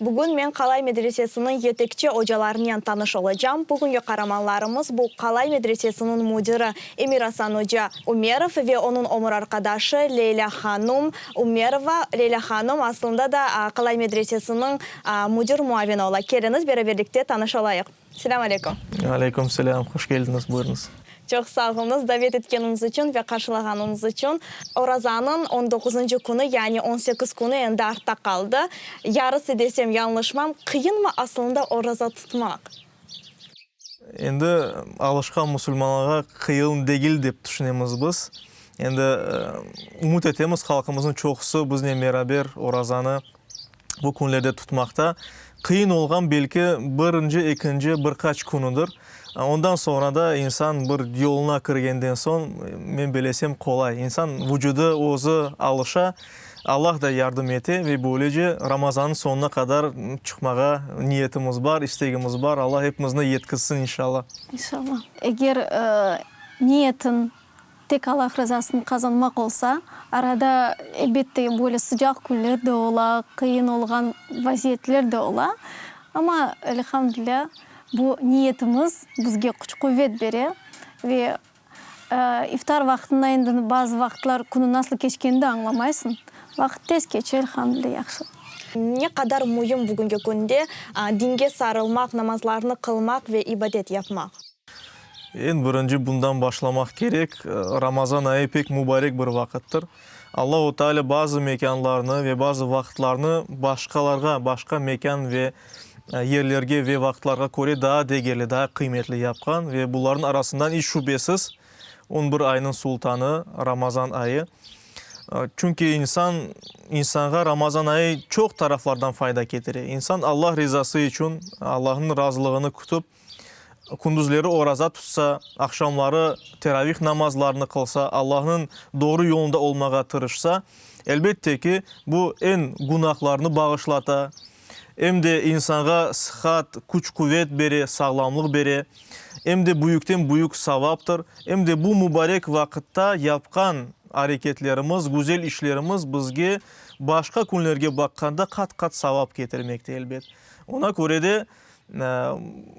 Bugün men Qalay medresesiniñ yetekçi ocalarınen tanış olacam. Bugünki qaramanlarımız bu Qalay medresesiniñ müdiri Emir-Asan oca Ümerov ve onıñ ömür arqadaşı Leylâ hanum Ümerova. Leylâ hanum aslında da Qalay medresesiniñ müdir muavini ola. Keliñiz, beraberlikte tanış olayıq. Selâm aleyküm. Aleyküm selâm. Hoş keldiñiz, buyurıñız. Çoq sağ oluñız, davet etkeniñiz içün ve qarşılağanıñız içün. Orazanıñ on doquzıncı künü, yani on sekiz künü endi artta qaldı. Yarısı desem yañlışmam. Qıyınmı aslında oraza tutmaq? Endi alışqan musulmanlarğa qıyın degil dep tüşünemiz biz. Endi ümüt etemiz, halqımıznıñ çoqusı biznen beraber orazanı bu künlerde tutmaqta. Qıyın olğan belki birinci, ekinci bir qaç künüdir. Ondan soñra da insan bir yoluna kirgenden soñ, men belesem, qolay. İnsan vucudı özü alışa, Allah da yardım ete ve böylece Ramazannıñ soñuna qadar çıqmağa niyetimiz bar, istegimiz bar. Allah epimizni yetkizsin, inşallah. İnşallah. Eger niyetiñ Tek Allah rızasını qazanmaq olsa, arada, elbette, böyle sıcaq künler de ola, qıyın olğan vaziyetler de ola, amma, elhamdülilâ, bu niyetimiz bizge küç-quvet bere ve iftar vaqtında endi bazı vaqıtlar künü nasıl keçkenini de añlamaysıñ. Vaqıt tez keçe, elhamdülilâ, yahşı. Ne qadar müim bugünki künde dinge sarılmaq, namazlarnı qılmaq ve ibadet yapmaq? Eñ birinci bundan başlamaq kerek, Ramazan ayı pek mubarek bir vaqıttır. Allahu Teala bazı mekânlarnı ve bazı vaqıtlarnı başqalarğa, başqa mekân ve yerlerge ve vaqıtlarğa köre daa degerli, daa qıymetli yapqan ve bularnıñ arasından iç şübesiz on bir aynıñ sultanı Ramazan ayı. Çünki insan, insanğa Ramazan ayı çoq taraflardan fayda ketire. İnsan Allah rizası içün, Allahnıñ razılığını kütip, Kündüzleri oraza tutsa, aqşamları teravih namazlarını qılsa, Allahnıñ doğru yolunda olmağa tırışsa, elbette ki, bu em günahlarını bağışlata, em de insanğa sıhhat, küç-quvet bere, sağlamlıq bere, em de büyükten-büyük savaptır, em de bu mubarek vaqıtta yapqan areketlerimiz, güzel işlerimiz bizge başqa künlerge baqqanda qat-qat savap ketirmekte, elbet. Ona köre de,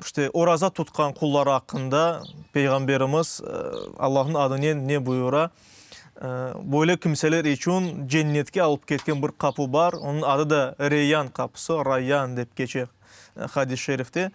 İşte, oraza tutqan qulları aqqında Peyğamberimiz Allahnıñ adınen ne buyura? Böyle kimseler içün cennetke alıp ketken bir qapu bar, onıñ adı da Reyyan qapusı, Rayyan dep keçe hadis-i şerifte.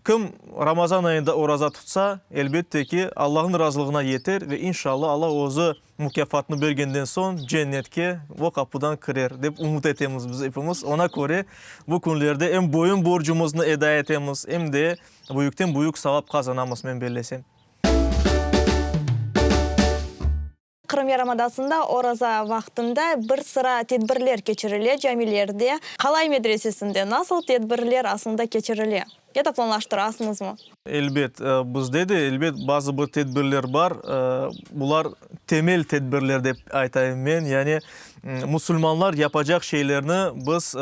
Kim Ramazan ayında oraza tutsa, elbette ki, Allahnıñ razılığına yeter ve inşallah Allah özü Mukâfatnı bergenden soñ cennetke o qapudan kirer, dep ümüt etemiz biz epimiz. Ona köre, bu künlerde em boyun borcumıznı eda etemiz, em de büyükten-büyük savap qazanamız, men bellesem. Qırım yarımadasında oraza vaqtında bir sıra tedbirler keçirile camilerde. Qalay medresesinde nasıl tedbirler aslında keçirile? Ya da planlaştırasıñızmı? Elbet, bizde de, elbet, bazı bir tedbirler bar. Bular temel tedbirler dep aytayım men. Yani, musulmanlar yapacaq şeylerni biz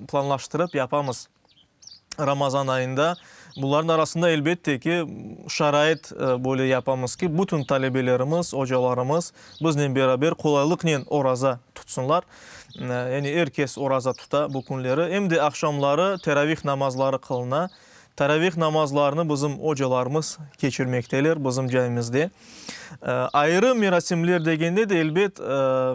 planlaştırıp yapamız Ramazan ayında. Bularnıñ arasında, elbette ki, şarait böyle yapamız ki, bütün talebelerimiz, ocalarımız biznen beraber qolaylıqnen oraza tutsınlar. Yani er kes oraza tuta bu künleri. Em de aqşamları teravih namazları qılına. Taravih namazlarını bizim ocalarımız keçirmekteler bizim camimizde. Ayrı merasimler degende de, elbet,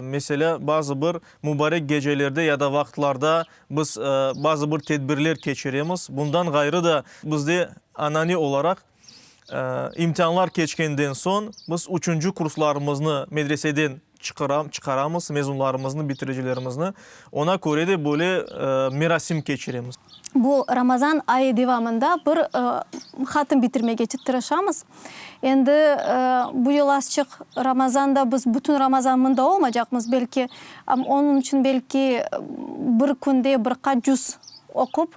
meselâ, bazı bir mubarek gecelerde ya da vaqıtlarda biz bazı bir tedbirler keçiremiz. Bundan ğayrı da bizde anane olaraq imtianlar keçkenden soñ biz üçünci kurslarımıznı medreseden çıqaramız, mezunlarımıznı, bitiricilerimizni. Ona köre de böyle merasim keçiremiz. Bu Ramazan ayı devamında bir hatım bitirmege tırışamız. Endi bu yıl azçıq Ramazanda biz bütün Ramazan mında olmacaqmız, belki, onıñ içün belki bir künde bir qaç cüz oqup,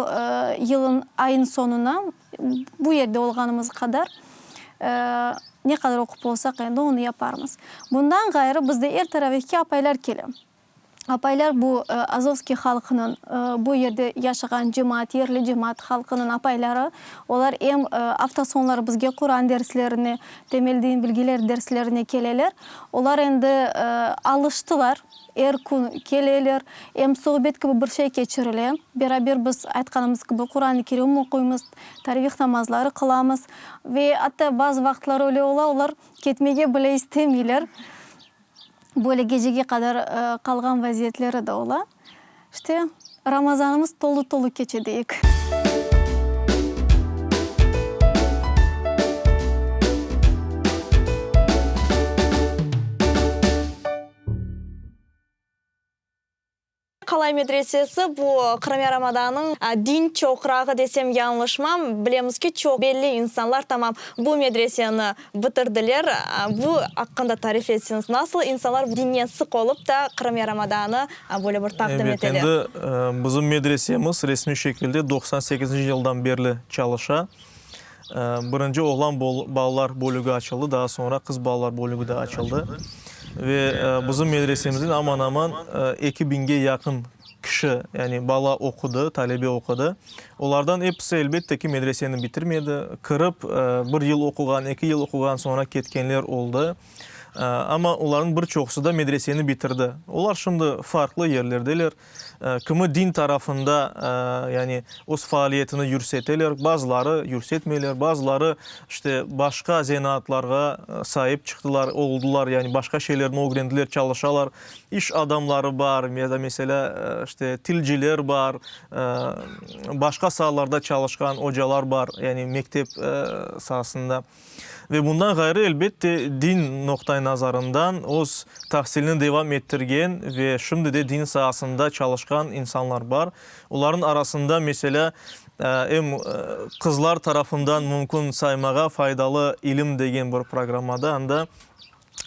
yılın, ayın soñuna bu yerde olğanımız qadar ne qadar oqup olsaq endi onı yaparmız. Bundan ğayrı bizde er taravihke apaylar kele. Apaylar bu Azovskiy halqınıñ, bu yerde yaşağan cemaat, yerli cemaat halqınıñ apayları. Olar em afta soñları bizge Quran derslerine, temel din bilgiler derslerine keleler. Olar endi alıştılar, er kün keleler, em sohbet kibi bir şey keçirile. Beraber biz, aytqanımız kibi, Quran-ı Kerim oquymız, taravih namazları qılamız. Ve atta bazı vaqıtları öyle ola, olar ketmege bile istemeyler. Böyle gecege qadar qalğan vaziyetleri de ola. İşte, Ramazanımız tolu-tolu keçe deyik. Qalay medresesi, bu Qırım yarımadanıñ din çoqrağı desem yañlışmam. Bilemiz ki, çoq belli insanlar tamam bu medreseni bitirdiler. Bu aqqında tarif etseñiz, nasıl insanlar dinnen sıq olıp da Qırım yarımadanı böyle bir taqdim Evet, eteler? endi bizim medresemiz resmiy şekilde 98-nci yıldan berli çalışa. Birinci oğlan balalar bölügi açıldı, daa soñra qız balalar bölügi de açıldı. Ve bizim medresemizden aman-aman eki biñge yaqın kişi, yani bala oqudı, talebe oqudı. Olardan episi, elbette ki, medreseni bitirmedi. Kirip, bir yıl oquğan, eki yıl oquğan, soñra ketkenler oldı. Amma olarnıñ bir çoqusı da medreseni bitirdi. Olar şimdi farqlı yerlerdeler. Kimi din tarafında, yani öz faaliyetini yürseteler, bazıları yürsetmeyler, bazıları işte başqa zenaatlarğa saip çıqtılar, oldular, yani başqa şeylerni ögrendiler, çalışalar. İş adamları bar, ya da meselâ, işte tilciler bar, başqa saalarda çalışqan ocalar bar, yani mektep saasında. Ve bundan ğayrı, elbette, din noqta-i nazarından öz tahsilini devam ettirgen ve şimdi de din saasında çalışqan insanlar bar. Olarnıñ arasında, meselâ, em qızlar tarafından mümkün saymağa Faydalı ilim degen bir programmada, anda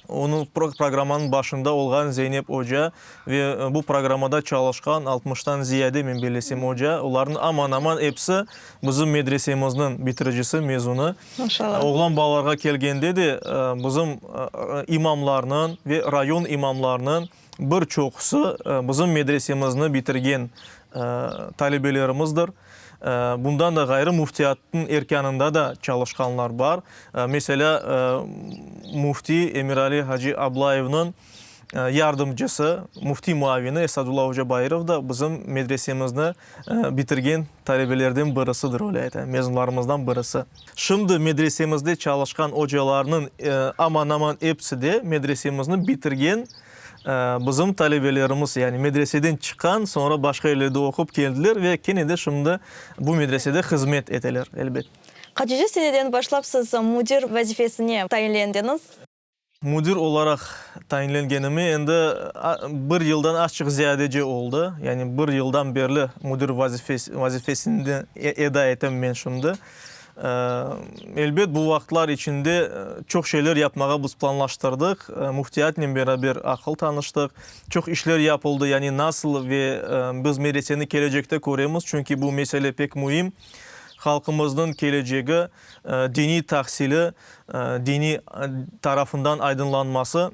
Onıñ programmanıñ başında olğan Zeynep oca ve bu programmada çalışqan altmıştan ziyade, men bellesem, oca, olarnıñ aman-aman episi bizim medresemizniñ bitiricisi, mezunı. Maşallah. Oğlan balalarğa kelgende de, bizim imamlarnıñ ve rayon imamlarınıñ bir çoqusı bizim medresemizni bitirgen talebelerimizdir. Bundan da ğayrı, müftiyatnıñ erkânında da çalışqanlar bar. Meselâ, müfti Emirali haci Ablayevniñ yardımcısı, müfti muavini Esadullah oca Bairov da bizim medresemizni bitirgen talebelerden birisidir, öyle aytayım, mezunlarımızdan birisi. Şimdi medresemizde çalışqan ocalarnıñ aman-aman episi de medresemizni bitirgen Bizim talebelerimiz, yani medreseden çıqqan, soñra başqa yerlerde oqup keldiler ve kene de şimdi bu medresede hızmet eteler, elbet. Qaçıncı seneden başlap siz müdir vazifesine tayinlendiñiz? Müdir olaraq tayinlengenime endi bir yıldan azçıq ziyadece oldı. Yani bir yıldan berli müdir vazifesini eda etem men şimdi. Elbet, bu vaqıtlar içinde çoq şeyler yapmağa biz planlaştırdıq, müftiyatnen beraber aqıl tanıştıq, çoq işler yapıldı, yani nasıl ve biz medreseni kelecekte köremiz, çünki bu mesele pek müim, halqımıznıñ kelecegi, diniy tahsili, diniy tarafından aydınlanması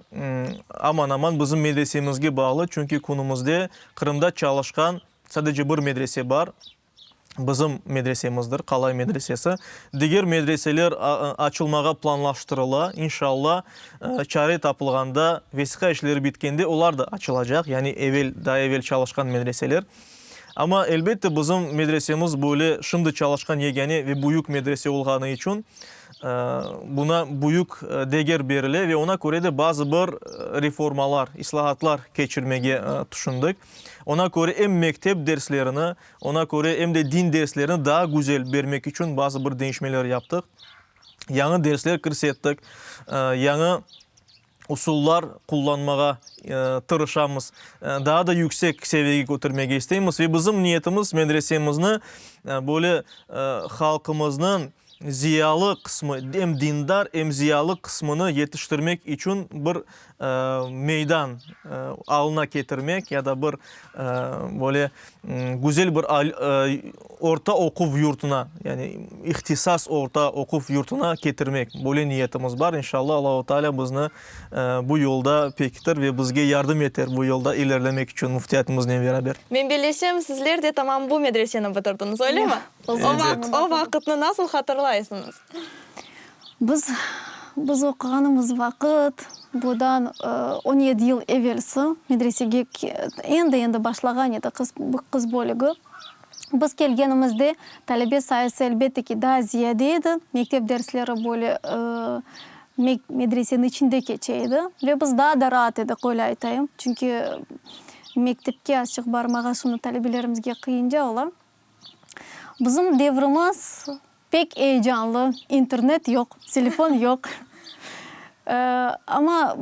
aman-aman bizim medresemizge bağlı, çünki künümizde Qırımda çalışqan sadece bir medrese bar. Bizim medresemizdir, Qalay medresesi. Diger medreseler açılmağa planlaştırıla. İnşalla, çare tapılğanda, vesiqa işleri bitkende olar da açılacaq, yani evel, daa evel çalışqan medreseler. Amma, elbette, bizim medresemiz böyle şimdi çalışqan yegâne ve büyük medrese olğanı içün, Buna büyük deger berile ve ona köre de bazı bir reformalar, islahatlar keçirmege tüşündik. Ona köre em mektep derslerini, ona köre em de din derslerini daa güzel bermek içün bazı bir deñişmeler yaptıq. Yañı dersler kirsettik, yañı usullar qullanmağa tırışamız, daa da yüksek seviyege kötermege isteymiz ve bizim niyetimiz medresemizni böyle halqımıznıñ. ziyalı qısmı, em dindar, em ziyalı qısmını yetiştirmek içün bir meydan alına ketirmek ya da bir böyle güzel bir orta oquv yurtuna, yani ihtisas orta oquv yurtuna ketirmek, böyle niyetimiz bar. İnşallah, Allahu Teala bizni bu yolda pekitir ve bizge yardım eter bu yolda ilerlemek içün müftiyatımıznen beraber. Men bellesem, sizler de tamam bu medreseni bitirdiñiz, öylemi? O vaqıtnı nasıl hatırlaysıñız? Biz, biz oquğanımız vaqıt, budan 17 yıl evelsi, medresege endi-endi başlağan edi qız, qız bölügi. Biz kelgenimizde talebe sayısı, elbette ki, daa ziyade edi. Mektep dersleri böyle medreseniñ içinde keçe edi ve biz daa da raat edik, öyle aytayım. Çünki mektepke azçıq barmağa şimdi talebelerimizge qıyınca ola. Bizim devrimiz pek eyecanlı, internet yoq, telefon yoq. Amma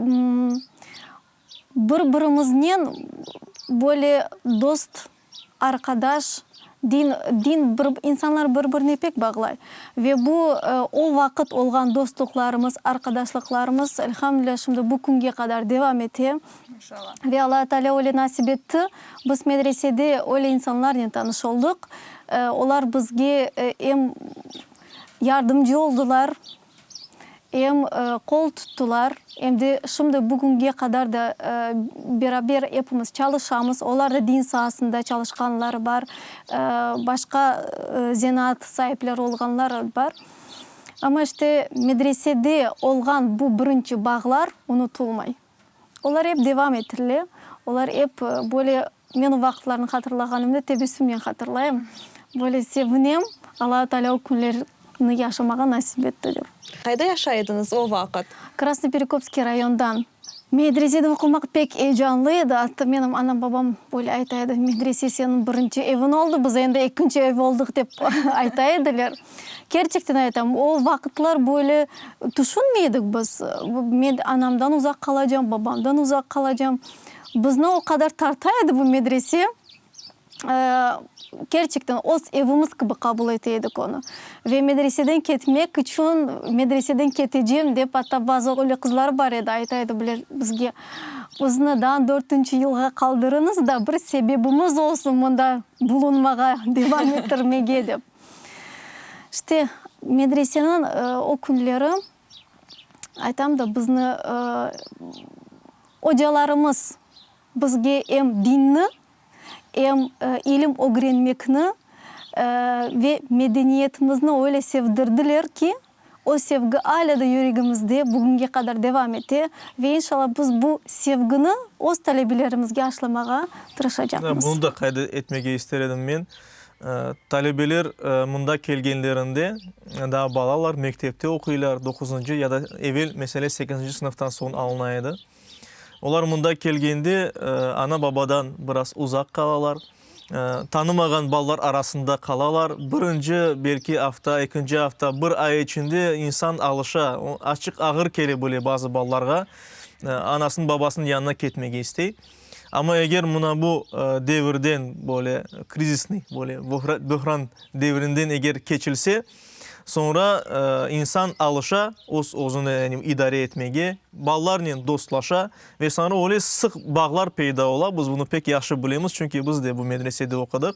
bir-birimiznen böyle dost, arqadaş, din, din bir, insanlar bir-birine pek bağlay. Ve bu o vaqıt olğan dostluqlarımız, arqadaşlıqlarımız, elhamdülilâ, şimdi bu künge qadar devam ete. Ve Alla Taalâ öyle nasip etti, biz medresede öyle insanlarnen tanış oldıq. Olar bizge em yardımcı oldılar, em qol tuttılar, em de şimdi bugünge qadar da beraber epimiz çalışamız. Olar da din saasında çalışqanları bar, başqa zenaat saipleri olğanlar bar. Amma işte medresede olğan bu birinci bağlar unutılmay. Olar ep devam ettirile, olar ep böyle, men o vaqıtlarnı hatırlağanımda tebessümnen hatırlayım, böyle sevinem, Alla Taalâ o künlerni yaşamağa nasip etti dep. Qayda yaşay ediñiz o vaqıt? Krasnoperekopskiy rayondan. Medresede oqumaq pek eyecanlı edi, atta menim anam-babam böyle ayta edi, medrese seniñ birinci eviñ oldı, biz endi ekinci ev oldıq dep ayta ediler. Kerçekten aytam, o vaqıtlar böyle tüşünmey edik biz, men anamdan uzaq qalacam, babamdan uzaq qalacam. Bizni o qadar tarta edi bu medrese, kerçekten öz evimiz kibi qabul ete edik onı. Ve medreseden ketmek içün, medreseden ketecem dep, atta bazı öyle qızlar bar edi, ayta edi biler bizge, bizni daa dörtünci yılğa qaldırıñız da, bir sebebimiz olsun mında bulunmağa, devam ettirmege dep. İşte, medreseniñ o künleri, aytam da, bizni ocalarımız bizge em dinni, em ilim ögrenmekni ve medeniyetimizni öyle sevdirdiler ki, o sevgi alâ da yüregimizde bugünge qadar devam ete ve inşallah biz bu sevgini öz talebelerimizge aşlamağa tırışacaqmız. Bunı da qayd etmege ister edim men. Talebeler mında kelgenlerinde daa balalar, mektepte oquylar, doquzıncı ya da evel, mesele, sekizinci sınıftan soñ alına edi. Olar mında kelgende ana-babadan biraz uzaq qalalar, tanımağan balalar arasında qalalar. Birinci, belki, afta, ekinci afta, bir ay içinde insan alışa, azçıq ağır kele bile bazı balalarğa, anasınıñ, babasınıñ yanına ketmege istey. Amma eger mına bu devirden, böyle krizisnıy, böyle böhran devrinden eger keçilse, soñra insan alışa öz-özüni, yani idare etmege, balalarnen dostlaşa ve soñra öyle sıq bağlar peyda ola, biz bunı pek yahşı bilemiz, çünki biz de bu medresede oqudıq.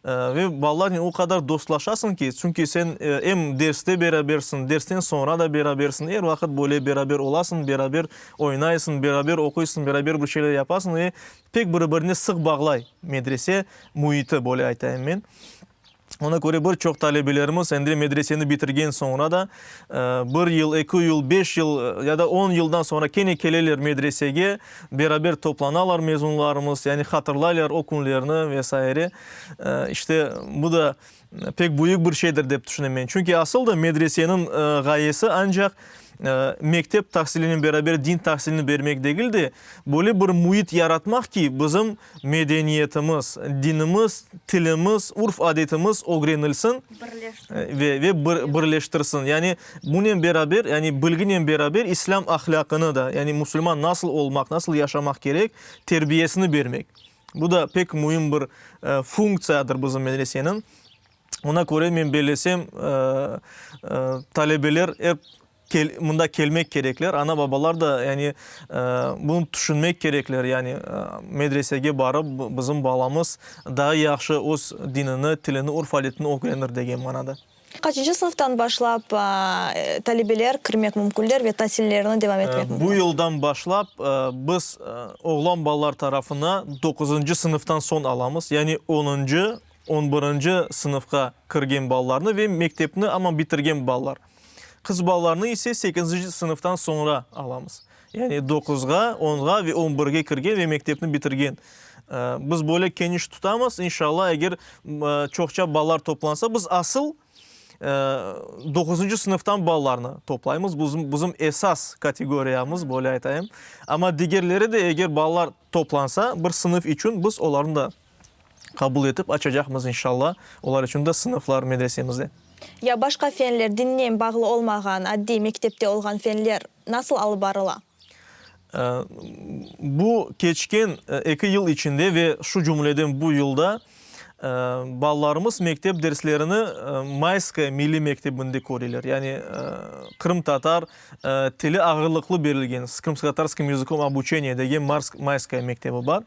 Ve balalarnen o qadar dostlaşasıñ ki, çünki sen em derste berabersiñ, dersten soñra da berabersiñ, er vaqıt böyle beraber olasıñ, beraber Oynaysıñ, beraber oquysıñ, beraber bir şeyler yapasıñ ve pek bir-birine sıq bağlay medrese müiti, böyle aytayım men. Ona köre bir çoq talebelerimiz endi medreseni bitirgen soñra da bir yıl, eki yıl, beş yıl ya da on yıldan soñra kene keleler medresege, beraber toplanalar mezunlarımız, yani hatırlaylar o künlerni ve saire. İşte, bu da pek büyük bir şeydir dep tüşünem men. Çünki asıl da medreseniñ ğayesi ancaq mektep tahsilinen beraber din tahsilini bermek degil de, böyle bir müit yaratmaq ki, bizim medeniyetimiz, dinimiz, tilimiz, urf-adetimiz ögrenilsin ve ve birleştirsin. Yani bunen beraber, yani bilginen beraber islâm ahlâqını da, yani musulman nasıl olmaq, nasıl yaşamaq kerek, terbiyesini bermek. Bu da pek müim bir funktsiyadır bizim medreseniñ. Ona köre men bellesem, talebeler ep mında kelmek kerekler, ana-babalar da yani bunı tüşünmek kerekler, yani medresege barıp bizim balamız daa yahşı öz dinini, tilini, urf-adetini ögrenir degen manada. Qaçıncı sınıftan başlap talebeler kirmek mümkünler ve tasillerini devam etmek mümkün? Bu yıldan başlap biz oğlan balalar tarafına doquzıncı sınıftan soñ alamız, yani onuncı, on birinci sınıfqa kirgen balalarnı ve mektepni amma bitirgen balalar. Qız balalarnı ise sekizinci sınıftan soñra alamız. Yani doquzğa, onğa ve on birge kirgen ve mektepni bitirgen. Biz böyle keniş tutamız, inşallah, eger çoqça balalar toplansa, biz asıl doquzıncı sınıftan balalarnı toplaymız, bizim esas kategoriyamız, böyle aytayım. Amma digerleri de, eger balalar toplansa, bir sınıf içün biz olarnı da qabul etip açacaqmız, inşallah, olar içün de sınıflar medresemizde. Ya başqa fenler, dinnen bağlı olmağan, addiy mektepte olğan fenler nasıl alıp barıla? Bu keçken eki yıl içinde ve şu cümleden bu yılda balalarımız mektep derslerini Mayskaya milliy mektebinde köreler. Yani qırımtatar tili ağırlıqlı berilgen, s krımskotarskim yazıkom obuçeniye degen Mayskaya mektebi bar.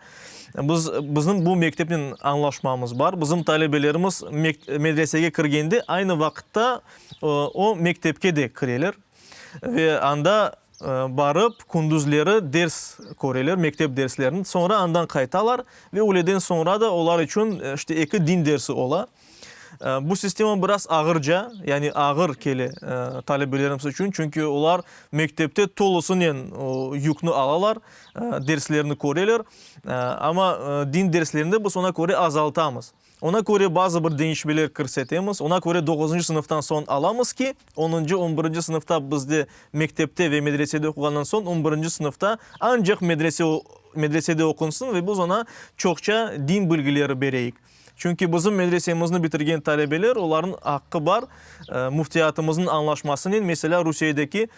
Biz, bizim bu mektepnen añlaşmamız bar. Bizim talebelerimiz medresege kirgende aynı vaqıtta o mektepke de kireler ve anda barıp kündüzleri ders köreler, mektep derslerini, soñra andan qaytalar ve üyleden soñra da olar içün işte eki din dersi ola. Bu sistema biraz ağırca, yani ağır kele talebelerimiz içün, çünki olar mektepte tolusınen o yükni alalar, derslerni köreler, amma din derslerinde biz ona köre azaltamız. Ona köre bazı bir deñişmeler kirsetemiz, ona köre doquzıncı sınıftan soñ alamız ki, onuncı, on birinci sınıfta bizde mektepte ve medresede oquğandan soñ, on birinci sınıfta ancaq medrese, medresede oqunsın ve biz oña çoqça din bilgileri bereyik. Çünki bizim medresemizni bitirgen talebeler, olarnıñ aqqı bar, müftiyatımıznıñ añlaşmasınen, meselâ, Rusiyedeki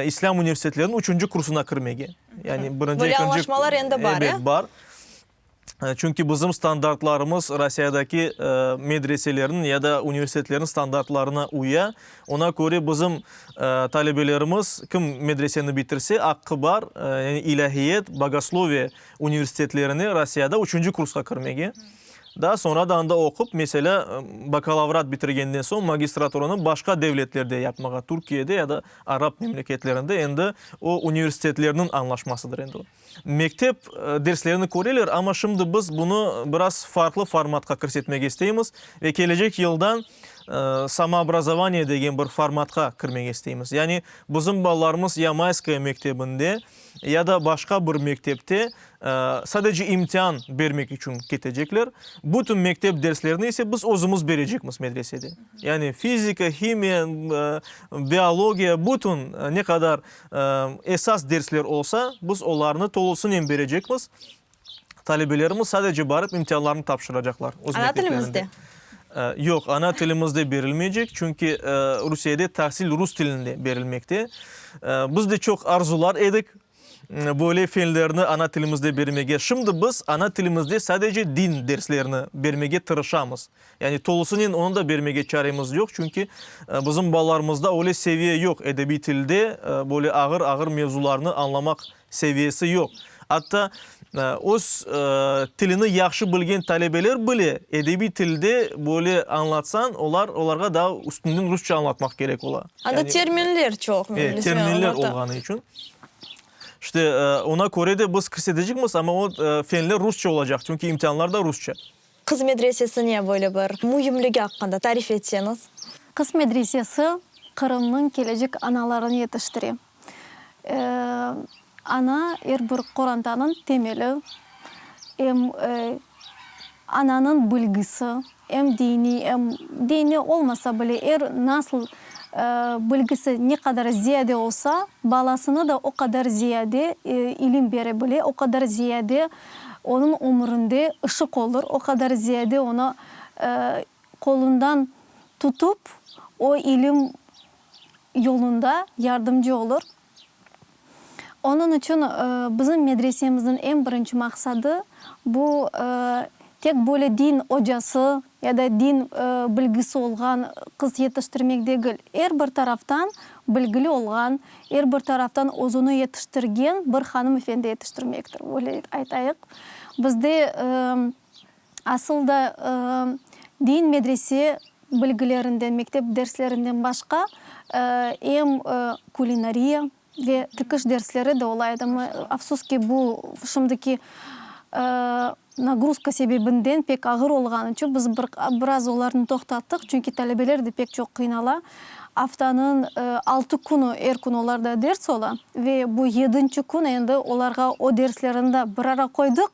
İslâm universitetleriniñ üçünci kursuna kirmege. Yani birinci, Böyle ekinci, añlaşmalar endi bar, ebet, bar. Çünki bizim standartlarımız Rusiyadaki medreselerniñ ya da universitetlerniñ standartlarına uya. Ona köre bizim talebelerimiz, kim medreseni bitirse, aqqı bar, yani ilâhiyet, bogosloviye universitetlerine Rossiyada üçünci kursqa kirmege. Daa soñra da anda oqup, meselâ, bakalavrat bitirgenden soñ magistraturanı başqa devletlerde yapmağa, Türkiyede ya da arap memleketlerinde, endi o universitetlerniñ añlaşmasıdır endi o. Mektep derslerini köreler, amma şimdi biz bunı biraz farqlı formatqa kirsetmege isteymiz ve kelecek yıldan samoobrazovaniye degen bir formatqa kirmege isteymiz. Yani bizim balalarımız ya Mayskaya mektebinde, ya da başqa bir mektepte sadece imtian bermek içün ketecekler. Bütün mektep derslerini ise biz özümiz berecekmiz medresede. Yani fizika, himiya, biologiya, bütün ne qadar esas dersler olsa, biz olarnı tolusınen berecekmiz. Talebelerimiz sadece barıp imtianlarını tapşıracaqlar öz Ana mekteplerinde. tilimizde? Yoq, ana tilimizde berilmeycek, çünki Rusiyede tahsil rus tilinde berilmekte. Biz de çoq arzular edik böyle fenlerni ana tilimizde bermege. Şimdi biz ana tilimizde sadece din derslerini bermege tırışamız. Yani tolusınen onı da bermege çaremiz yoq, çünki bizim balalarımızda öyle seviye yoq, edebiy tilde böyle ağır-ağır mevzularnı añlamaq seviyesi yoq. Atta öz tilini yahşı bilgen talebeler bile edebiy tilde böyle añlatsañ, olar, olarğa daa üstünden rusça añlatmaq kerek ola. Anda terminler çoq. Evet, terminler olğanı içün. İşte, oña köre de biz kirsetecekmiz, amma o fenler rusça olacaq, çünki imtianlar da rusça. Qız medresesine böyle bir müimligi aqqında tarif etseñiz. Qız medresesi Qırımnıñ kelecek analarını yetiştire. Ana, er bir qorantanıñ temeli, em ananıñ bilgisi, em diniy, em diniy olmasa bile, er nasıl bilgisi ne qadar ziyade olsa, balasına da o qadar ziyade ilim bere bile, o qadar ziyade onıñ ömürinde ışıq olur, o qadar ziyade onı qolundan tutıp, o ilim yolunda yardımcı olur. Onıñ içün bizim medresemizniñ eñ birinci maqsadı, bu. Tek böyle din ocası ya da din bilgisi olğan qız yetiştirmek degil, er bir taraftan bilgili olğan, er bir taraftan özüni yetiştirgen bir hanım efendi yetiştirmektir, öyle aytayıq. Bizde asıl da din medrese bilgilerinden, mektep derslerinden başqa em kulinariya, Ve tikiş dersleri de ola edi. Amma, afsus ki, bu şimdiki nagruzka sebebinden pek ağır olğanı içün biz bir biraz olarnı toqtattıq, çünki talebeler de pek çoq qıynala. Aftanıñ altı künü er kün olarda ders ola ve bu yedinci kün endi olarğa o derslerini de bir ara qoydıq,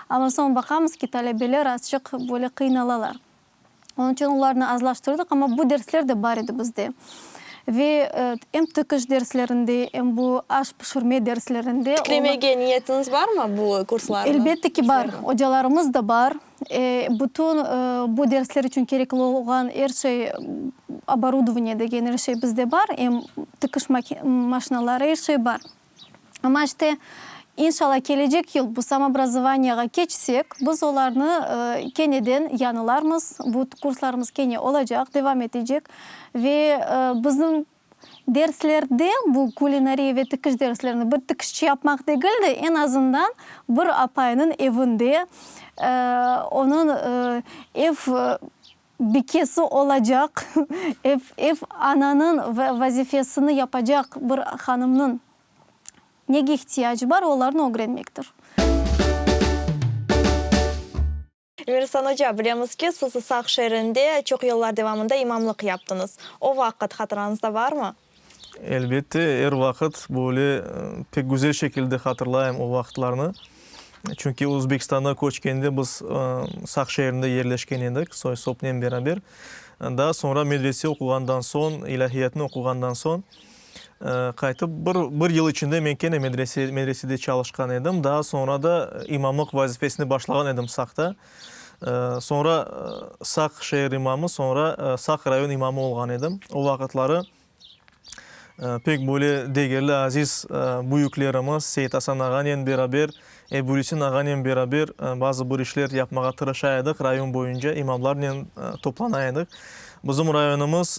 amma soñ baqamız ki, talebeler azçıq böyle qıynalalar. Onıñ içün olarnı azlaştırdıq, amma bu dersler de bar edi bizde. Ve em tikiş derslerinde, em bu aş pişirme derslerinde. Tiklemege niyetiñiz barmı bu kurslarnı? Elbette ki, bar. Ocalarımız da bar. Bütün bu dersler içün kerekli olğan er şey, oborudovaniye degen er şey bizde bar, em tikiş maşinaları, er şey bar. Amma işte, inşallah, kelecek yıl bu samoobrazovaniyağa keçsek, biz olarnı keneden yañılarmız, bu kurslarımız kene olacaq, devam etecek. Ve bizim derslerde, bu kulinariya ve tikiş derslerini bir tikişçi yapmaq degil de, eñ azından bir apaynıñ evinde onıñ ev Bikesi olacaq, ev, ev ananıñ vazifesini yapacaq bir hanımnıñ nege ihtiyacı bar, olarnı ögrenmektir. Emirsan oca, bilemiz ki, siz Saq şeerinde çoq yıllar devamında imamlıq yaptıñız. O vaqıt hatırañızda barmı? Elbette, er vaqıt böyle pek güzel şekilde hatırlayım o vaqıtlarnı. Çünki Özbekistanğa köçkende biz Saq şeerinde yerleşken edik, soy-sopnen beraber. Daa soñra medrese oquğandan soñ, ilâhiyatnı oquğandan soñ, qaytıp bir, bir yıl içinde men kene medrese, medresede çalışqan edim. Daa soñra da imamlıq vazifesine başlağan edim Saqta. Soñra Saq şeer imamı, soñra Saq rayon imamı olğan edim. O vaqıtları pek böyle degerli, aziz büyüklerimiz Seit Asan ağanen beraber, Ebulisin ağanen beraber bazı bir işler yapmağa tırışa edik, rayon boyunca imamlarnen toplana edik. Bizim rayonımız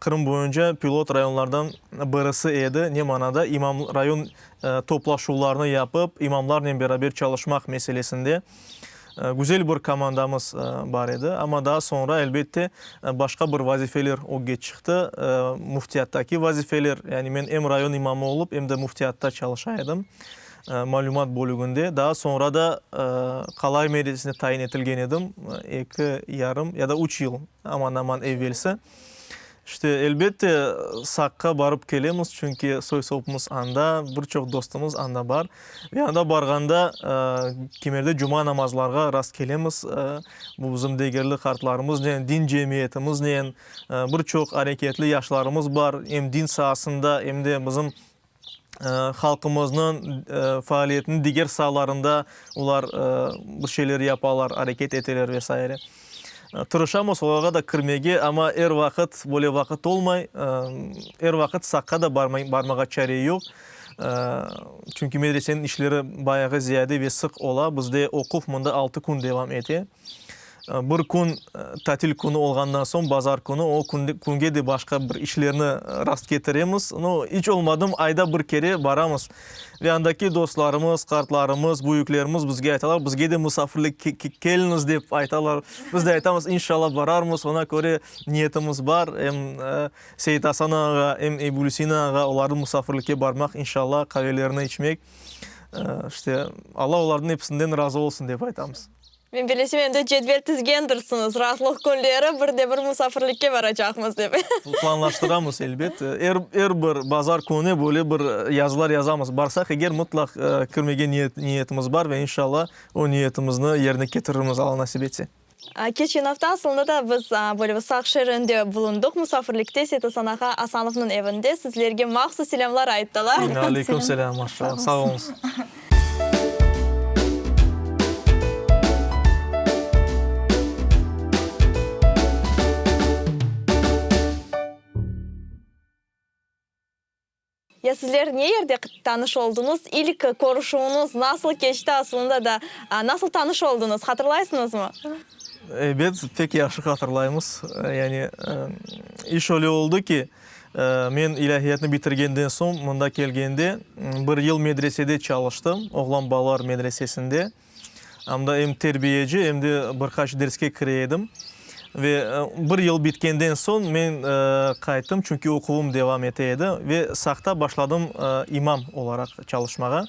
Qırım boyunca pilot rayonlardan birisi edi. Ne manada? İmam, rayon toplaşuvlarını yapıp, imamlarnen beraber çalışmaq meselesinde. Güzel bir komandamız bar edi, amma daa soñra, elbette, başqa bir vazifeler ögge çıqtı, müftiyattaki vazifeler, yani men em rayon imamı olıp, em de müftiyatta çalışa edim, malümat bölüginde. Daa soñra da Qalay medresesine tayin etilgen edim, eki yarım ya da üç yıl aman-aman evvelsi. İşte, elbette, Saqqa barıp kelemiz, çünki soy-sopumız anda, bir çoq dostumız anda bar. Ve anda barğanda, kimerde cuma namazlarğa rast kelemiz. Bu bizim degerli qartlarımıznen, din cemiyetimiznen, bir çoq areketli yaşlarımız bar, em din saasında, em de bizim halqımıznıñ faaliyetiniñ diger saalarında olar bir şeyler yapalar, areket eteler ve saire. Tırışamız olarğa da kirmege, amma er vaqıt böyle vaqıt olmay, er vaqıt Saqqa da barmağa çare yoq, çünki medreseniñ işleri bayağı ziyade ve sıq ola, bizde oquv mında altı kün devam ete. Bir kün tatil künü olğandan soñ, bazar künü, o künge de başqa bir işlerni rastketiremiz. No, iç olmadım ayda bir kere baramız. Ve andaki dostlarımız, qartlarımız, büyüklerimiz bizge aytalar, bizge de musafirlikke keliñiz dep aytalar. Biz de aytamız, inşallah bararmız, ona köre niyetimiz bar. Em Seit Asan ağa, em Ebulisina ağa, olarnı musafirlikke barmaq, inşallah, qavelerini içmek. İşte, Alla olarnıñ episinden razı olsun dep aytamız. Men bilesem, endi cedvel tizgendirsiñiz, raatlıq künleri bir de bir musafirlikke baracaqmız dep. Planlaştıramız, elbet. Er, er bir bazar künü böyle bir yazılar yazamız. Barsaq eger, mıtlaq kirmege niyet, niyetimiz bar ve inşallah o niyetimizni yerine ketirirmiz, Alla nasip etse. Keçken afta aslında da biz böyle bir Saq şeerinde bulundıq musafirlikte, Seytasan ağa Asanovnıñ evinde. Sizlerge mahsus selâmlar ayttılar. Aleyküm selâm, maşallah, sağ oluñız. Ya sizler ne yerde tanış oldıñız? İlk körüşüviñiz nasıl keçti asılında da? Nasıl tanış oldıñız, hatırlaysıñızmı? Ebet, pek yahşı hatırlaymız. Yani, iş öyle oldı ki, men ilâhiyatnı bitirgenden soñ mında kelgende bir yıl medresede çalıştım, oğlan balalar medresesinde. Anda em terbiyeci, em de bir qaç derske kire edim. Ve bir yıl bitkenden soñ men qayttım, çünki oquvım devam ete edi ve Saqta başladım imam olaraq çalışmağa.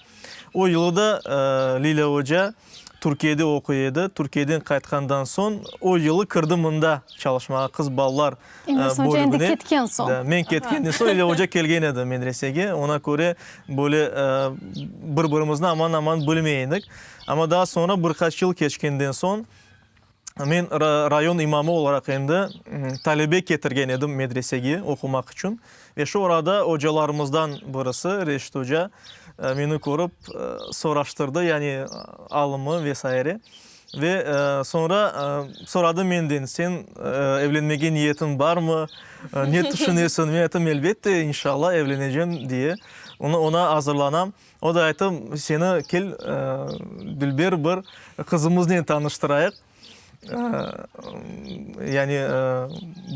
O yılı da Lilâ oca Türkiyede oquy edi. Türkiyeden qaytqandan soñ o yılı kirdi mında çalışmağa, qız balalar Emir oca endi ketken soñ. Men ketkenden soñ Lilâ oca kelgen edi medresege. Ona köre böyle bir-birimizni aman-aman bilmey edik. Amma daa soñra bir qaç yıl keçkenden soñ men rayon imamı olaraq endi talebe ketirgen edim medresege oqumaq içün. Ve şu arada ocalarımızdan birisi, Reşit oca, meni körip soraştırdı, yani alımı ve saire. Ve soñra soradı menden, sen evlenmege niyetiñ barmı, ne tüşünesiñ? Men ayttım, elbette, inşallah, evlenecem diye. Oña azırlanam. O da ayttı, seni kel, dülber bir qızımıznen tanıştırayıq. Yani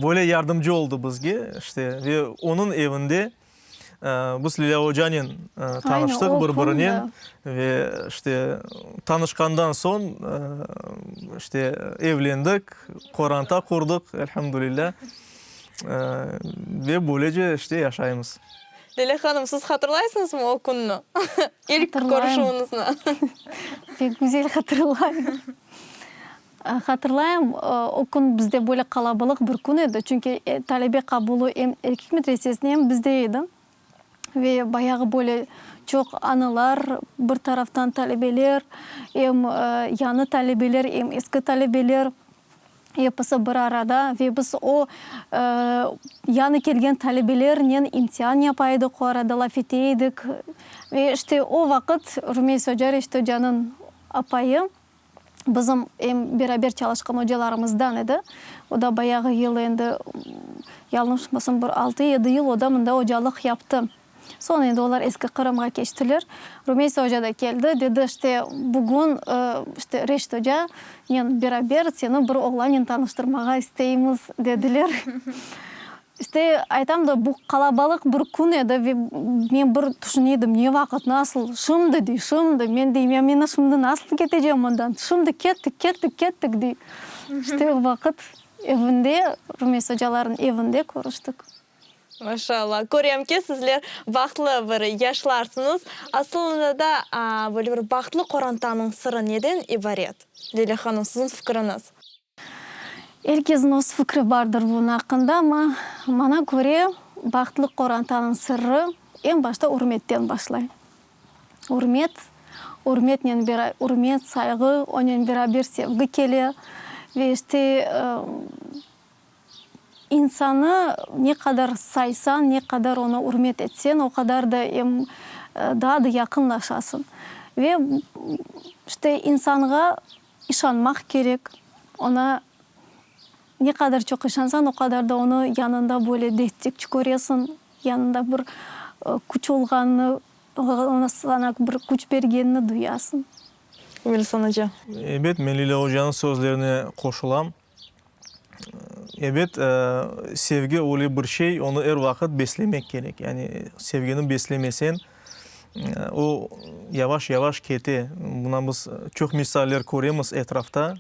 böyle yardımcı oldı bizge, işte, ve onıñ evinde biz Lilâ ocanen tanıştıq bir-birinen ve, işte, tanışqandan soñ, işte, evlendik, qoranta qurdıq, elhamdülillâ, ve böylece, işte, yaşaymız. Lilâ hanım, siz hatırlaysıñızmı o künni, ilk körüşüviñizni? Pek güzel hatırlayım. Hatırlayım, o kün bizde böyle qalabalıq bir kün edi, çünki talebe qabulı em erkek medresesinde, em bizde edi. Ve bayağı böyle çoq analar, bir taraftan talebeler, em yañı talebeler, em eski talebeler. Episi bir arada ve biz o, yañı kelgen talebelernen imtian yapa edik, o arada laf ete edik. Ve işte o vaqıt Rümeysa oca, Reşit ocanıñ apayı, bizim em beraber çalışqan ocalarımızdan edi. O da bayağı yıl endi, yañlışmasam, bir altı-yedi yıl o da mında ocalıq yaptı. Soñ endi olar Eski Qırımğa keçtiler. Rümeysa oca da keldi, dedi, işte, bugün, işte, Reşit ocanen beraber seni bir oğlanen tanıştırmağa isteymiz, dediler. İşte, aytam da, bu qalabalıq bir kün edi ve men bir tüşüne edim, ne vaqıt, nasıl, şimdi, dey, şimdi, men deyim, ya men şimdi nasıl ketecem mından, şimdi kettik, kettik, kettik, dey. İşte, o vaqıt evinde, Rümeysa ocalarnıñ evinde körüştik. Maşallah. Körem ki, sizler bahtlı bir yaşlarsıñız. Asılında da, böyle bir bahtlı qorantanıñ sırı neden ibaret? Lilâ hanım, siziñ fikriñiz? Er kesniñ öz fikri bardır bunıñ aqqında, amma maña köre, bahtlı qorantanıñ sırrı eñ başta ürmetten başlay. Ürmet, ürmetnen bera, ürmet, sayğı, onen beraber sevgi kele ve işte, İnsanı ne qadar saysañ, ne qadar onı ürmet etseñ, o qadar da em daa da yaqınlaşasıñ. Ve işte insanğa işanmaq kerek, oña ne qadar çoq işansañ, o qadar da onı yanında böyle destekçi köresiñ, yanında bir küç olğanını, onı saña bir küç bergenini duyasıñ. Wilson oca. Ebet, men Lilâ ocanıñ sözlerine qoşulam. Ebet, sevgi öyle bir şey, onı er vaqıt beslemek kerek. Yani sevgini beslemeseñ, o yavaş-yavaş kete. Buna biz çoq misaller köremiz etrafta.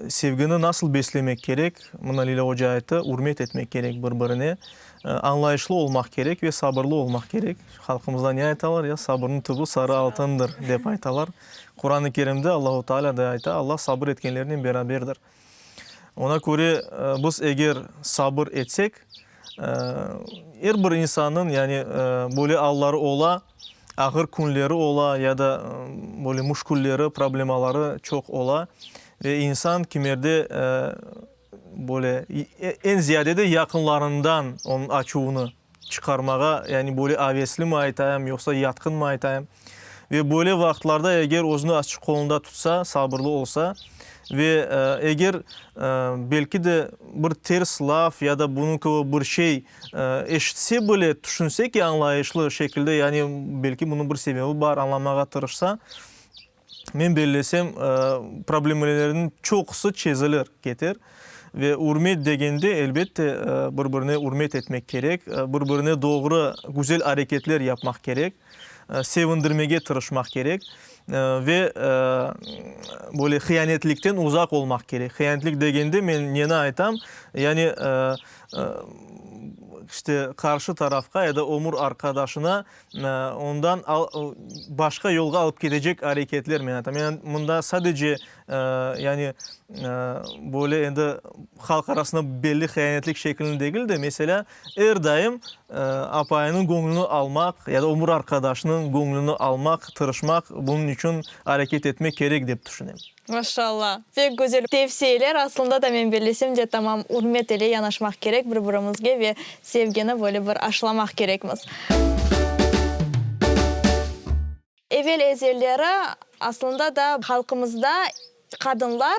Sevgini nasıl beslemek kerek? Mına Lilâ oca ayttı, ürmet etmek kerek bir-birine, añlayışlı olmaq kerek ve sabırlı olmaq kerek. Halqımızda ne aytalar? Ya, sabırnıñ tübü sarı altındır, dep aytalar. Quran-ı Kerimde Allahu Teala da ayta, Alla sabır etkenlernen beraberdir. Ona köre, biz eger sabır etsek, er bir insannıñ, yani, böyle alları ola, ağır künleri ola ya da böyle müşkülleri, problemaları çoq ola ve insan kimerde böyle eñ ziyade de yaqınlarından onıñ açuvını çıqarmağa, yani böyle aveslimi aytayım, yoqsa yatqınmı aytayım. Ve böyle vaqıtlarda eger özüni azçıq qolunda tutsa, sabırlı olsa. Ve eger belki de bir ters laf ya da bunıñ kibi bir şey eşitse bile, tüşünse ki, añlayışlı şekilde, yani belki bunıñ bir sebebi bar, añlamağa tırışsa, men bellesem, problemlerniñ çoqusı çezilir, keter. Ve ürmet degende, elbette, bir-birine ürmet etmek kerek, bir-birine doğru, güzel areketler yapmaq kerek. Sevindirmege tırışmaq kerek ve böyle hiyanetlikten uzaq olmaq kerek. Hiyanetlik degende men neni aytam? Yani, işte, qarşı tarafqa ya da ömür arqadaşına ondan başqa yolğa alıp ketecek areketler men aytam. Yani, mında sadece Yani, böyle endi halq arasında belli hiyanetlik şeklini degil de, meselâ, er daim apayınıñ göñlüni almaq ya da ömür arqadaşınıñ göñlüni almaq, tırışmaq, bunıñ içün areket etmek kerek, dep tüşünem. Maşallah! Pek güzel tevsiyeler. Aslında da men bellesem de tamam ürmet ile yanaşmaq kerek bir-birimizge ve sevgini böyle bir aşılamaq kerekmiz. Evel ezelleri, aslında da, halqımızda qadınlar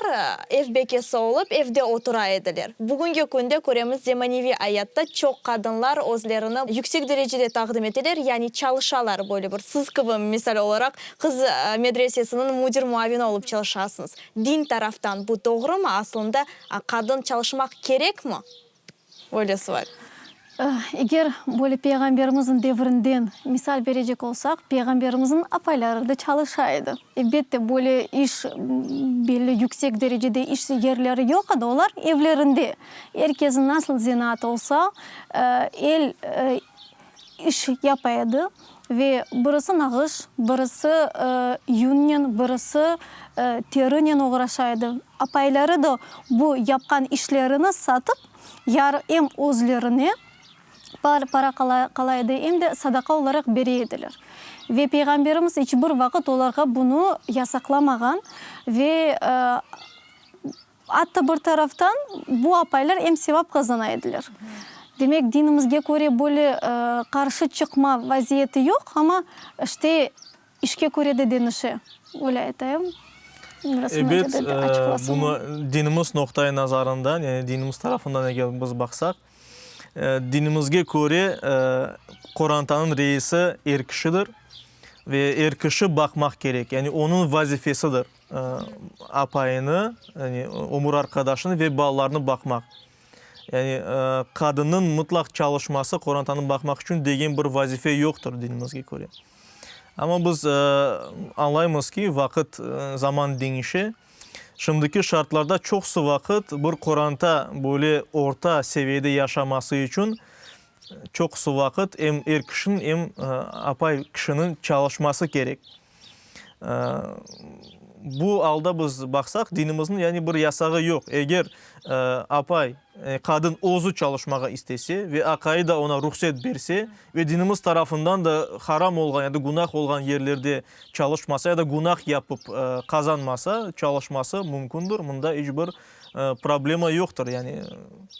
ev bekesi olıp, evde otura ediler. Bugünki künde köremiz, zemaneviy ayatta çoq qadınlar özlerini yüksek derecede taqdim eteler, yani çalışalar, böyle bir, siz kibi, misal olaraq, qız medresesiniñ müdir muavini olıp çalışasıñız. Din taraftan bu doğrumı, aslında, qadın çalışmaq kerekmi? Böyle sual. Eger böyle Peyğamberimizniñ devrinden misal berecek olsaq, Peyğamberimizniñ apayları da çalışa edi. Elbette, böyle iş, belli yüksek derecede iş yerleri yoq edi, olar evlerinde, er kesniñ nasıl zenaatı olsa, el iş yapa edi ve birisi nağış, birisi yünnen, birisi terinen oğraşa edi. Apayları da bu yapqan işlerini satıp, yar em özlerine para qala edi, em de sadaqa olaraq bere ediler. Ve Peyğamberimiz iç bir vaqıt olarğa bunı yasaqlamağan ve Atta bir taraftan bu apaylar em sevap qazana ediler. Demek, dinimizge köre böyle qarşı çıqma vaziyeti yoq, amma işte işke köre de deñişe, öyle aytayım. Ebet, bunı dinimiz noqta-i nazarından, yani dinimiz tarafından eger biz baqsaq, dinimizge köre qorantanıñ reisi er kişidir ve er kişi baqmaq kerek, yani onıñ vazifesidir. Apayını, yani ömür arqadaşını ve balalarını baqmaq. Yani qadınnıñ mıtlaq çalışması qorantanı baqmaq içün degen bir vazife yoqtır dinimizge köre. Amma biz añlaymız ki, vaqıt, zaman deñişe. Şimdiki şartlarda çoqusı vaqıt bir qoranta böyle orta seviyede yaşaması içün çoqusı vaqıt em er kişiniñ, em apay kişiniñ çalışması kerek. Bu alda biz baqsaq, dinimizniñ yani bir yasağı yoq. Eger apay, qadın özü çalışmağa istese ve aqayı da oña ruhset berse ve dinimiz tarafından da haram olğan ya da günah olğan yerlerde çalışmasa ya da günah yapıp qazanmasa, çalışması mümkündir. Mında iç bir problema yoqtır. Yani,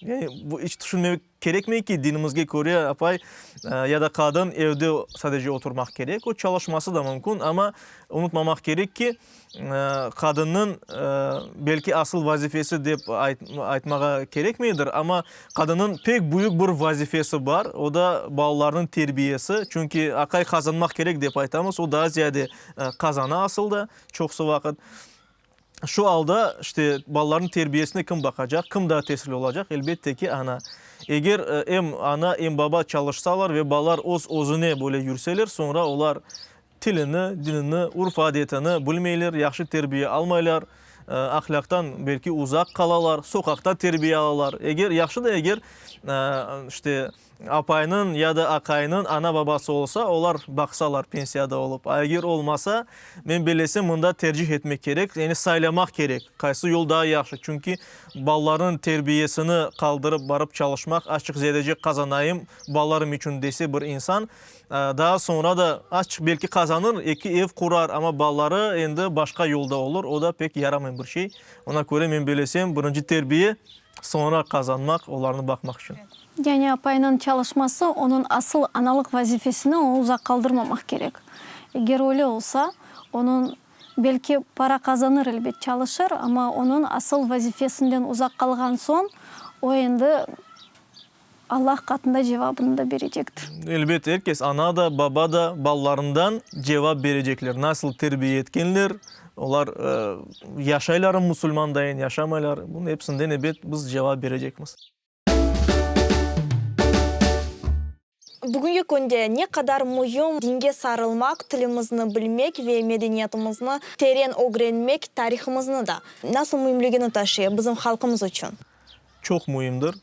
yani bu iç tüşünmemek Kerekmey ki, dinimizge köre, apay ya da qadın evde sadece oturmaq kerek, o çalışması da mümkün, amma unutmamaq kerek ki, qadınnıñ, belki asıl vazifesi dep aytmağa kerekmeydir, amma qadınnıñ pek büyük bir vazifesi bar, o da balalarnıñ terbiyesi, çünki aqay qazanmaq kerek dep aytamız, o daa ziyade qazana asıl da çoqusı vaqıt. Şu alda, işte, balalarnıñ terbiyesine kim baqacaq, kim daa tesirli olacaq? Elbette ki, ana. Eger em ana, em baba çalışsalar ve balalar öz-özüne böyle yürseler, soñra olar tilini, dinini, urf-adetini bilmeyler, yahşı terbiye almaylar, ahlâqtan belki uzaq qalalar, soqaqta terbiye alalar. Eger, yahşı da eger, işte, Apaynıñ ya da aqaynıñ ana-babası olsa, olar baqsalar pensiyada olıp. A eger olmasa, men bellesem, mında tercih etmek kerek, yani saylamaq kerek, qaysı yol daa yahşı. Çünki balalarnıñ terbiyesini qaldırıp barıp çalışmaq, azçıq ziyadece qazanayım balalarım içün dese bir insan, daa soñra da azçıq belki qazanır, eki ev qurar, amma balaları endi başqa yolda olur, o da pek yaramay bir şey. Ona köre men bellesem, birinci terbiye, soñra qazanmaq, olarnı baqmaq içün. Yani apaynıñ çalışması onıñ asıl analıq vazifesini o uzaq qaldırmamaq kerek. Eger öyle olsa, onıñ. Belki para qazanır, elbet, çalışır, amma onıñ asıl vazifesinden uzaq qalğan soñ, o endi Allah qatında cevabını da berecektir. Elbet, er kes, ana da, baba da balalarından cevap berecekler. Nasıl terbiye etkenler, olar yaşaylarmı musulmandayın, yaşamaylar, bunıñ episinden, ebet, biz cevap berecekmiz. Bugünki künde ne qadar müim dinge sarılmaq, tilimizni bilmek ve medeniyetimizni teren ögrenmek, tarihımıznı da nasıl müimligini taşıy bizim halqımız içün? Çoq müimdir.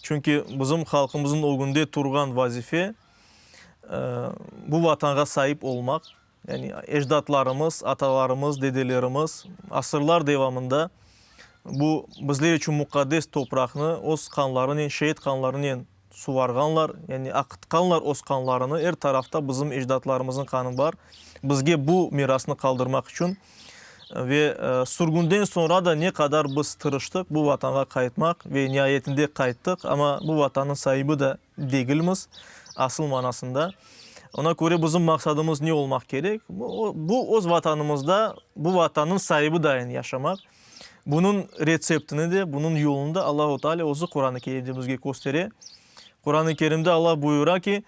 Çünki bizim halqımıznıñ ögünde turğan vazife, bu Vatanğa saip olmaq. Yani ecdatlarımız, atalarımız, dedelerimiz asırlar devamında bu bizler içün muqaddes topraqnı öz qanlarınen, şeet qanlarınen suvarğanlar, yani aqıtqanlar öz qanlarını, er tarafta bizim ecdatlarımıznıñ qanı bar, bizge bu mirasnı qaldırmaq içün. Ve sürgünden soñra da ne qadar biz tırıştıq bu Vatanğa qaytmaq ve niayetinde qayttıq, amma bu Vatannıñ saibi da degilmiz asıl manasında. Ona köre bizim maqsadımız ne olmaq kerek? Bu öz Vatanımızda bu Vatannıñ saibi dayın yaşamaq. Bunıñ retseptini de, bunıñ yolunı da Allahu Teala özü Quran-ı Kerimde bizge köstere. Quran-ı Kerimde Allah buyura ki,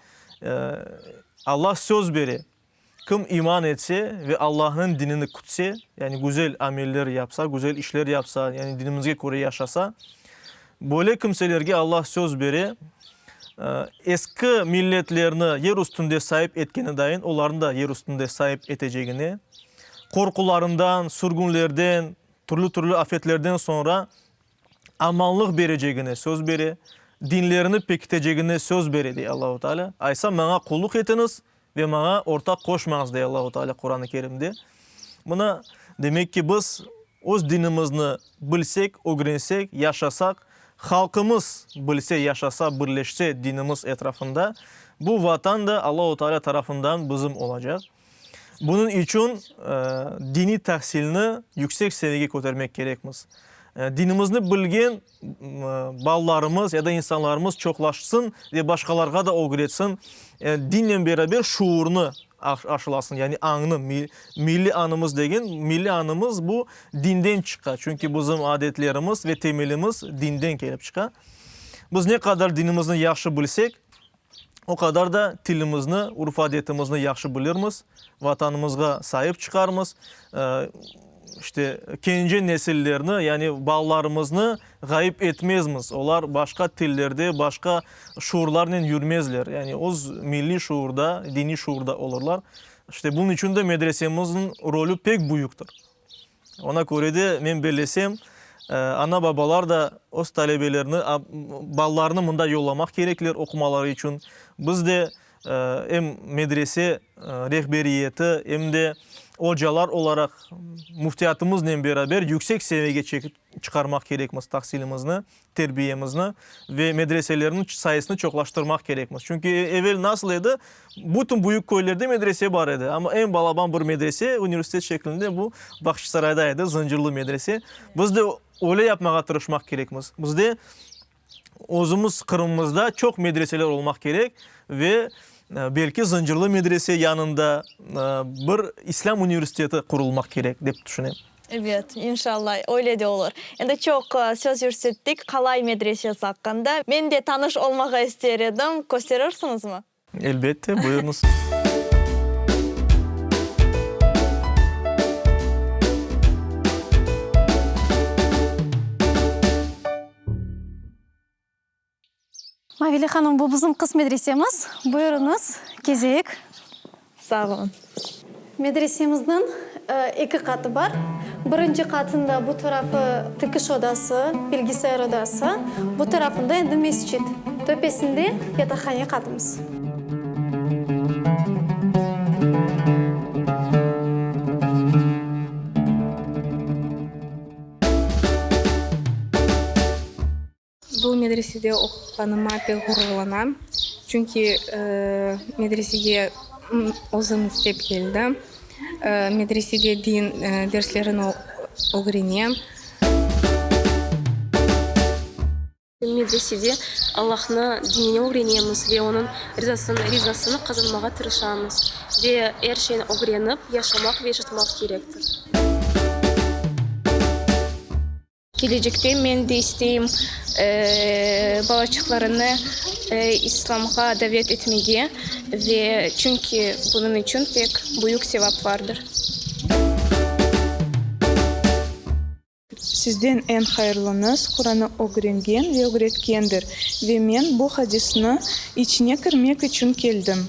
Allah söz bere, kim iman etse ve Allahnıñ dinini kütse, yani güzel ameller yapsa, güzel işler yapsa, yani dinimizge köre yaşasa, böyle kimselerge Allah söz bere, eski milletlerni yer üstünde saip etkeni dayın, olarnı da yer üstünde saip etecegine, qorqularından, sürgünlerden, türlü-türlü afetlerden soñra amanlıq berecegine söz bere, dinlerini pekitecegine söz bere, dey Allahu Teala. Aysa, maña qulluq etiñiz ve maña ortaq qoşmañız, dey Allahu Teala Quran-ı Kerimde. Mına, demek ki, biz öz dinimizni bilsek, ögrensek, yaşasaq, halqımız bilse, yaşasa, birleşse dinimiz etrafında, bu Vatan da Allahu Teala tarafından bizim olacaq. Bunıñ içün diniy tahsilni yüksek seviyege kötermek kerekmiz. Dinimizni bilgen balalarımız ya da insanlarımız çoqlaşsın ve başqalarğa da ögretsin, dinnen beraber şuurnı aşılasın, yani añnı, milliy añımız degen, milliy añımız bu dinden çıqa, çünki bizim adetlerimiz ve temelimiz dinden kelip çıqa. Biz ne qadar dinimizni yahşı bilsek, O qadar da tilimizni, urf-adetimizni yahşı bilirmiz, Vatanımızğa saip çıqarmız, işte, kence nesillerni, yani balalarımıznı ğayıp etmezmiz, olar başqa tillerde, başqa şuurlarnen yürmezler, yani öz milliy şuurda, diniy şuurda olurlar. İşte, bunıñ içün de medresemizniñ rolü pek büyüktir. Ona köre de, men bellesem, ana-babalar da öz talebelerini, balalarını mında yollamaq kerekler oqumaları içün. Biz de em medrese rehberiyeti, em de ocalar olaraq müftiyatımıznen beraber yüksek seviyege çekip çıqarmaq kerekmiz tahsilimizni. terbiyemizni ve medreselerniñ sayısını çoqlaştırmaq kerekmiz. Çünki evel nasıl edi, bütün büyük köylerde medrese bar edi, amma eñ balaban bir medrese universitet şeklinde bu Bağçasarayda edi, Zıncırlı medrese. Biz de öyle yapmağa tırışmaq kerekmiz. Bizde özümiz Qırımımızda çoq medreseler olmaq kerek ve belki Zıncırlı medrese yanında bir İslâm universiteti qurulmaq kerek, dep tüşünem. Ebet, inşallah, öyle de olur. Endi çoq söz yürsettik Qalay medresesi aqqında. Men de tanış olmağa ister edim. Kösterirsiñizmi? Elbette, buyurıñız. Mavile hanım, bu bizim qız medresemiz. Buyurıñız, kezeyik. Sağ olun. Medresemizniñ eki qatı bar. Birinci qatında bu tarafı tikiş odası, bilgisayar odası, bu tarafında endi mescit. Töpesinde yataqhane qatımız. Bu medresede oquğanıma pek ğururlanam, çünki medresege özüm istep keldim. Medresede din derslerini ögrenem. Medresede Allahnı dinini ögrenemiz ve Onıñ rizasını qazanmağa tırışamız. Ve er şeyni ögrenip, yaşamaq ve yaşatmaq kerektir. Kelecekte men de isteyim balaçıqlarını İslamğa davet etmege ve çünki bunıñ içün pek büyük sevap vardır. Sizden eñ hayırlıñız Quranı ögrengen ve ögretkendir, ve men bu hadisni içine kirmek içün keldim.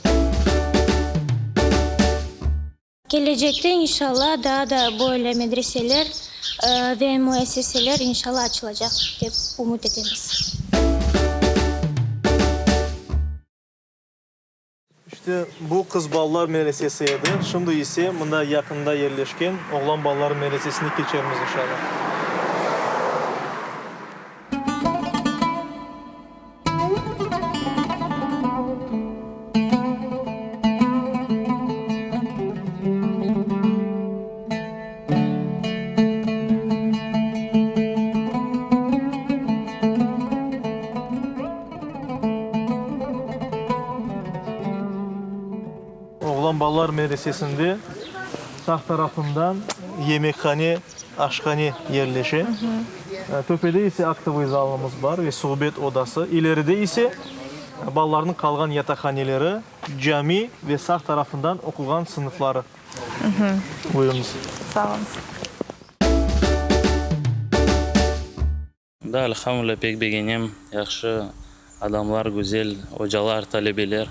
Kelecekte inşalla daa da böyle medreseler ve müesseseler inşalla açılacaq dep ümüt etemiz. İşte, bu qız balalar medresesi edi. Şimdi ise mında yaqında yerleşken oğlan balalar medresesine keçermiz, inşalla. Oğlan balalar medresesinde sağ tarafından yemekhane, aşhane yerleşe. Töpede ise aktovıy zalımız bar ve suhbet odası. İleride ise balalarnıñ qalğan yataqhaneleri, cami ve sağ tarafından oquğan sınıfları. Buyurıñız. Sağ oluñız. Da, elhamdülilâ, pek begenem, yahşı adamlar, güzel ocalar, talebeler.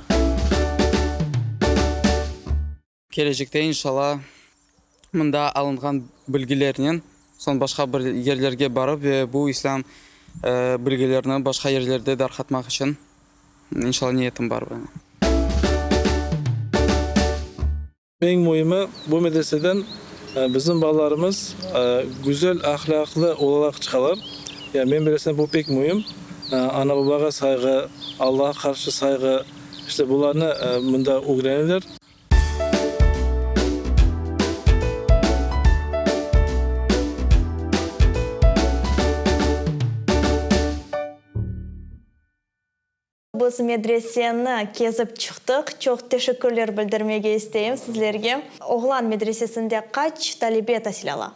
Kelecekte, inşalla, mında alınğan bilgilernen soñ başqa bir yerlerge barıp ve bu islâm bilgilerini başqa yerlerde darqatmaq içün, inşalla, niyetim bar. Eñ müimi, bu medreseden bizim balalarımız güzel ahlâqlı olaraq çıqalar. Yani men bilesem, bu pek müim. Ana-babağa sayğı, Allağa qarşı sayğı, işte bularnı mında ögreneler. Biz medreseni kezip çıqtıq. Çoq teşekkürler bildirmege isteyim sizlerge. Oğlan medresesinde qaç talebe tasil ala?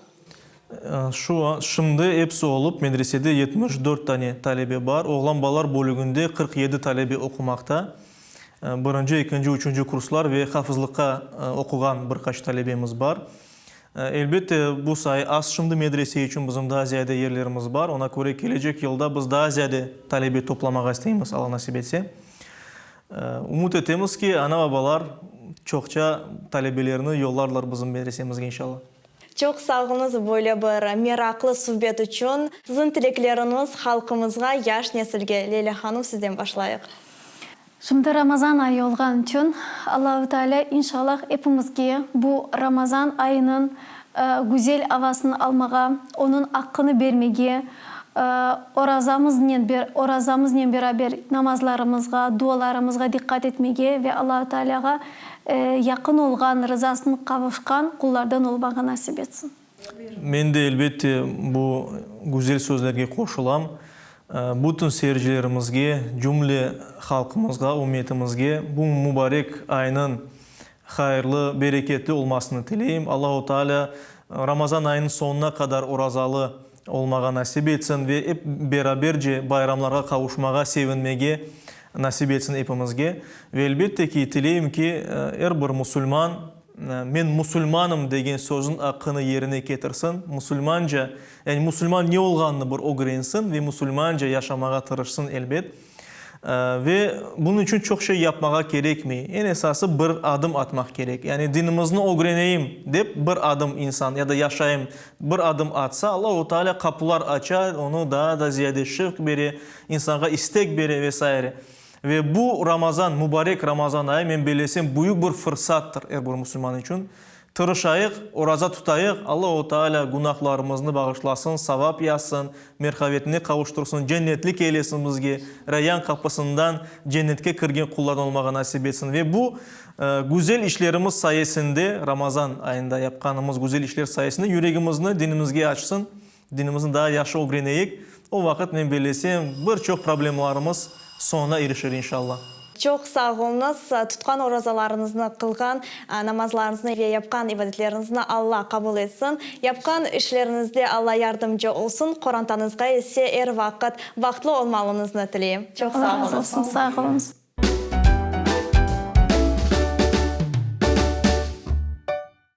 Şu an, şimdi episi olıp medresede 74 tane talebe bar. Oğlan balalar bölüginde 47 talebe oqumaqta. Birinci, ekinci, üçünci kurslar ve hafızlıqqa oquğan bir qaç talebemiz bar. Elbette, bu sayı az şimdi medrese içün bizim daa ziyade yerlerimiz bar, ona köre kelecek yılda biz daa ziyade talebe toplamağa isteymiz, Alla nasip etse. Ümüt etemiz ki, ana-babalar çoqça talebelerini yollarlar bizim medresemizge, inşalla. Çoq sağ oluñız böyle bir meraqlı subet içün. Siziñ tilekleriñiz halqımızğa, yaş nesilge. Leyla hanım, sizden başlayıq. Şimdi Ramazan ayı olğan içün Allahu Teala inşallah epimizge bu Ramazan ayınıñ güzel avasını almağa, onıñ aqqını bermege, orazamıznen orazamıznen beraber namazlarımızğa, dualarımızğa diqqat etmege ve Allahu Tealağa yaqın olğan, rızasını qavuşqan qullardan olmağa nasip etsin. Men de, elbette, bu güzel sözlerge qoşulam. Bütün seyircilerimizge, cümle halqımızğa, ümmetimizge bu mubarek aynıñ hayırlı, bereketli olmasını tileyim. Allahu Teala Ramazan ayınıñ soñuna qadar orazalı olmağa nasip etsin ve ep beraberce bayramlarğa qavuşmağa, sevinmege nasip etsin epimizge. Ve elbette ki, tileyim ki, er bir musulman Men musulmanım degen sözüñ aqqını yerine ketirsin, musulmanca, yani musulman ne olğanını bir ögrensin ve musulmanca yaşamağa tırışsın elbet. Ve bunıñ içün çoq şey yapmağa kerekmey. Eñ esası bir adım atmaq kerek. Yani dinimizni ögreneyim dep bir adım insan ya da yaşayım bir adım atsa, Allahu Teala qapular aça, onı daa da ziyade şevq bere, insanğa istek bere ve saire. Ve bu Ramazan, mubarek Ramazan ayı, men bellesem, büyük bir fırsattır er bir musulman içün. Tırışayıq, oraza tutayıq, Allahu Teala günahlarımıznı bağışlasın, savap yazsın, merhavetine qavuştırsın, cennetlik eylesin bizge, Rayyan qapısından cennetke kirgen qullardan olmağa nasip etsin. Ve bu güzel işlerimiz sayesinde, Ramazan ayında yapqanımız güzel işler sayesinde yüregimizni dinimizge açsın, Dinimizni daa yahşı ögreneyik. O vaqıt, men bellesem, bir çoq problemlarımız soñuna irişir, inşalla. Çoq sağ oluñız. Tutqan orazalarıñıznı, qılğan namazlarıñıznı ve yapqan ibadetleriñizni Alla qabul etsin. Yapqan işleriñizde Alla yardımcı olsun, qorantañızğa ise er vaqıt bahtlı olmalıñıznı tileyim. Çoq sağ Allah razı oluñız. olsun, sağ oluñız.